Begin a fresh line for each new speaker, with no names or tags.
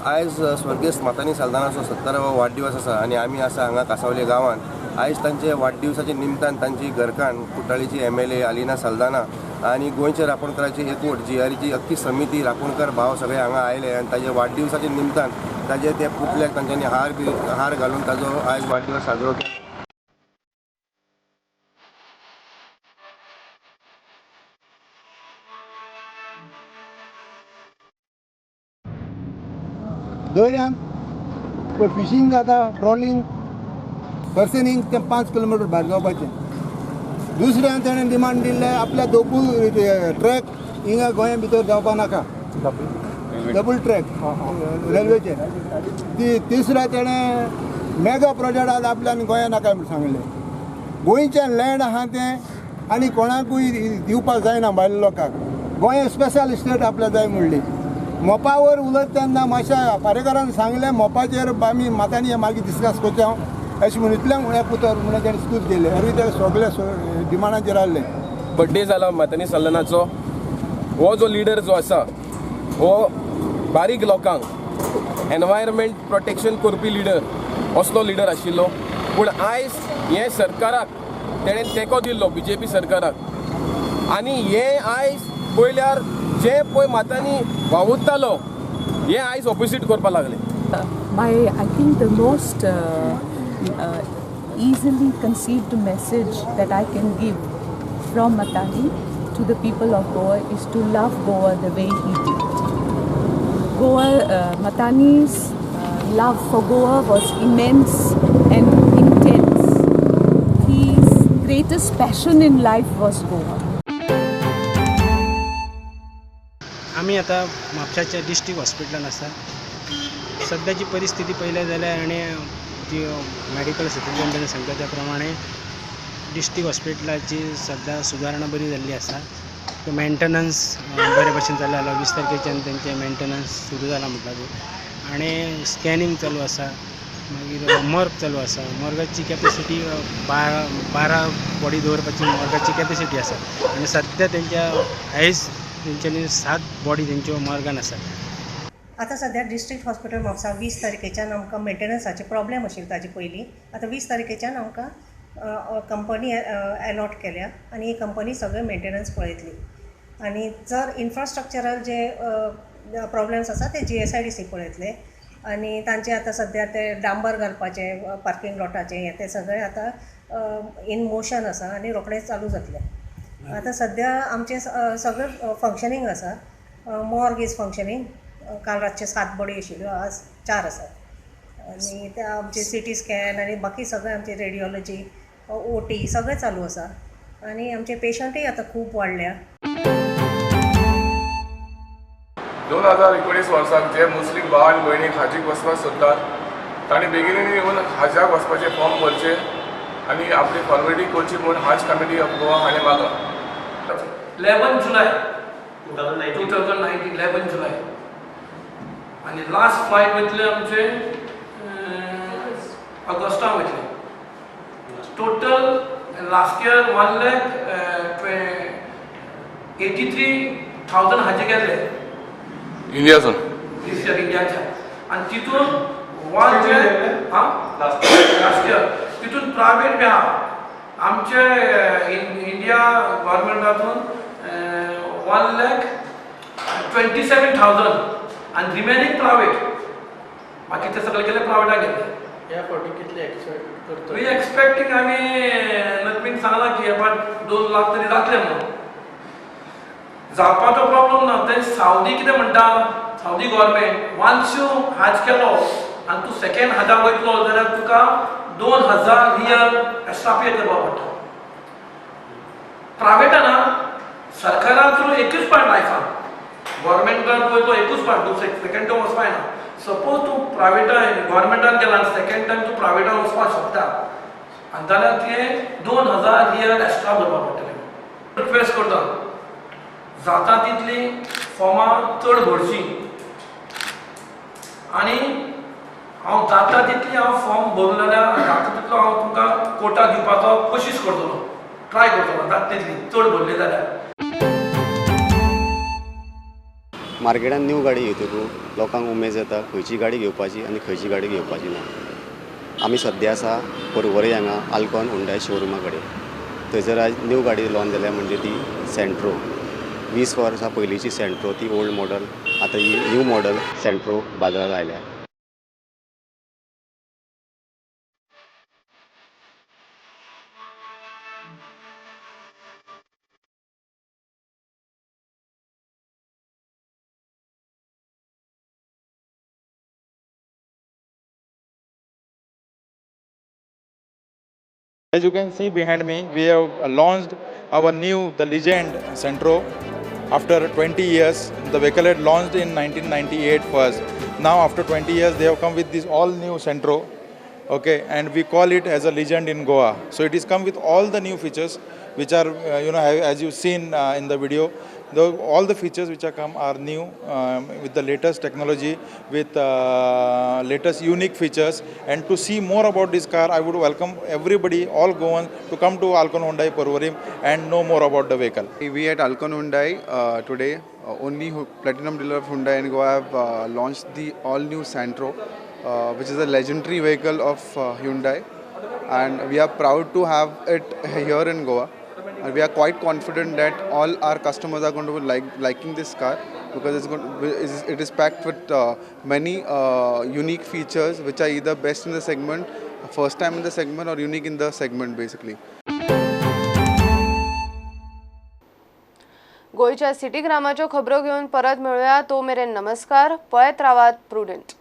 आयज स्वर्गेस्त मातानी साल्दानाचो 70वो वाडदिवस आसा आनी आमी आसा हांगा कासावले गांवांत. आयज तांचे वाडदिवसाच्या निमतान तांची घरकान्न कुट्टाळीची MLA Alina Saldanha आनी गोंयचे रापोणकराची एकवट जीआरची अख्खी समिती रापोणकर भाव सगळे हांगा आयले आनी ताजे वाडदिवसाच्या निमतान ताजे ते पुतल्याक तांच्यांनी हार घालून ताजो आयज वाडदिवस साजरो केलो.
दर्यान फिशींग जाता, ट्रॉलिंग पर्सनींग तें 5 किलोमिटर भायर जावपाचें. दुसऱ्यान तेणें डिमांड दिल्लें आपल्या दोपूल ट्रॅक हिंगा गोंया भितर जावपा नाका, डबल ट्रॅक रेल्वेचे. ती तिसऱ्या तेणें मेगा प्रोजेक्ट आज आपल्यान गोंया नाका म्हूण सांगलें. गोंयचें लँड आहा तें आनी कोणाकूय दिवपाक जायना भायल्या लोकांक. गोंय स्पेशल स्टेट आपल्या जाय म्हणली. मोपावर उलयता तेन्ना मातशें पारेकारान सांगलें मोपाचेर आमी मातांनी मागीर डिस्कस करचें हांव अशें म्हणून इतलें एक उतर म्हणून तेणें स्कूल केलें. अरे ते सगळे डिमांडाचेर आहले.
बड्डे जाला मातानी साल्दानाचो. हो जो लिडर जो आसा हो बारीक लोकांक एनवायरमेंट प्रोटेक्शन करपी लिडर असलो लिडर आशिल्लो. पूण आयज हे सरकाराक तेणें तेंको दिल्लो BJP सरकाराक आनी हे आयज पळयल्यार जे पळय मातांनी वावुरतालो हे आयज ऑपोजीट करपाक लागले.
I think the most easily conceived message that I can give from Matani to the people of Goa is to love Goa the way he did. Goa, Matani's love for Goa was immense and intense. His greatest passion in life was Goa.
आमी आतां म्हापशाच्या district हॉस्पिटलान आसा. सद्याची परिस्थिती पळयली जाल्यार आनी जी मॅडिकल सुप्रिंटेंडंट सांगता त्या प्रमाणे डिस्ट्रिक्ट हॉस्पिटलाची सद्या सुदारणा बरी जाल्ली आसा. मेंटेनन्स बरे भशेन जाल्लें आसा. 20 तारखेच्यान तेंचें मेंटेनन्स सुरू जाला म्हटलां तूं. आनी स्कॅनिंग चालू आसा, मागीर मॉर्ग चालू आसा. मॉर्गाची कॅपेसिटी 12 बॉडी दवरपाची मॉर्गाची कॅपेसिटी आसा आनी सद्या तेंच्या आयज तेंच्यांनी 7 बॉडी तेंच्यो मॉर्गान आसा.
आतां सद्या डिस्ट्रिक्ट हॉस्पिटल म्हापसा 20 तारखेच्यान आमकां मेंटेनन्साचे प्रॉब्लेम आशिल्लो ताजे पयलीं. आतां 20 तारखेच्यान आमकां कंपनी एलॉट केल्या आनी ही कंपनी सगळें मेंटेनन्स पळयतली. आनी जर इन्फ्रास्ट्रक्चरल जे प्रॉब्लेम्स आसा ते GSIDC पळयतले. आनी तांचे आतां सद्या ते डांबर घालपाचें पार्किंग लॉटाचें हें तें सगळें आतां इन मोशन आसा आनी रोखडेंच चालू जातलें. आतां सद्या आमचें सगळें फंक्शनींग आसा. Morgue is functioning. काल रातचे 7 बॉडी आशिल्ल्यो, आज 4 आसात. आनी ते आमचे CT scan आनी बाकी सगळें आमचे रेडियोलॉजी, OT सगळें चालू आसा. आनी आमचे पेशंटूय आतां खूब वाडल्या.
2019 वर्साक जे मुस्लीम भाव आनी भयणी हाजीक वचपाक सोदतात तांणी बेगीन येवन हाजाक वचपाचें फॉर्म भरचें आनी आपली फॉर्मेलिटी करची म्हूण हाज कमिटी ऑफ गोवा हाणें मागलां.
11 जुलय 2019, 11 जुलय आनी लास्ट फ्लायट वयतले आमचे ऑगस्टान वयतले. टोटल लास्ट इयर 1,83,000 हाजे गेल्ले
इंडियासून
दीस इयर इंडियाच्या. आनी तितून 1 लाख आं लास्ट इयर तितून प्रायवेट बी आहा. आमचे इंडिया गव्हर्मेंटातून 1,27,000 आनी रिमेनींग प्रायवेट, बाकी ते सगळे गेले प्रायवेटाक गेले.
ह्या फावटी कितले एक्सपेक्ट करतो?
वी एक्सपेक्टींग आमी नदमीन सांगलां की हे फावट 2 लाख तरी जातले म्हणून. जावपाचो प्रॉब्लम ना. ते सावदी कितें म्हणटा, सावदी गव्हर्मेंट वन्स you हाज केलो आनी तूं सेकेंड हाजा वयतलो जाल्यार तुका 2000 रियल एक्स्ट्रा पे करपाक पडटा. प्रायवेटा ना, सरकारा थ्रू एकूच पार्ट लायफान गव्हर्मेंटान वयतलो एकूच पार्ट, तूं सेकेंड टर्म वचपाक जायना. सपोज तूं प्रायवेटान गव्हर्मेंटान गेला आनी सेकेंड टायम तूं प्रायवेटान वचपाक शकता आनी जाल्यार तुवें 2000 रियल एक्स्ट्रा भरपाक पडटलें. रिक्वेस्ट करता जाता तितली फॉर्मां चड भरचीं आनी हांव जाता तितली हांव फॉर्म भरून जाल्यार जाता तितलो हांव तुमकां कोटा दिवपाचो कोशिश करतलो, ट्राय करतलो जाता तितली चड भरली जाल्यार.
मार्केटान न्यू गाडी येतकू लोकांक उमेद जाता खंयची गाडी घेवपाची आनी खंयची गाडी घेवपाची ना. आमी सद्या आसा पर्वरी हांगा आल्कॉन हुंडाय शोरुमा कडेन. थंयसर आयज न्यू गाडी लॉन्च जाल्या म्हणजे ती सँट्रो. 20 वर्सां पयलींची सँट्रो ती ओल्ड मॉडल, आतां ही न्यू मॉडल सँट्रो बाजारांत आयल्या.
As you can see behind me, we have launched our new, the legend Santro. After 20 years, the vehicle had launched in 1998 first. Now after 20 years, they have come with this all new Santro. Okay, and we call it as a legend in Goa. So it is come with all the new features, which are, as you've seen in the video, all the features which are come are new, with the latest technology, with latest unique features. And to see more about this car, I would welcome everybody, all Goans, to come to Alcon Hyundai Porvorim and know more about the vehicle.
We at Alcon Hyundai today, only platinum dealer of Hyundai in Goa, have launched the all-new Santro, which is a legendary vehicle of Hyundai, and we are proud to have it here in Goa. And we are quite confident that all our customers are going to be liking this car, because it is packed with many unique features which are either best in the segment, first time in the segment, or unique in the segment basically.
गोंयच्या city ग्रामाच्यो खबरो घेवन परत मेळुया. तो मेरेन नमस्कार. पळयत रावात प्रुडंट.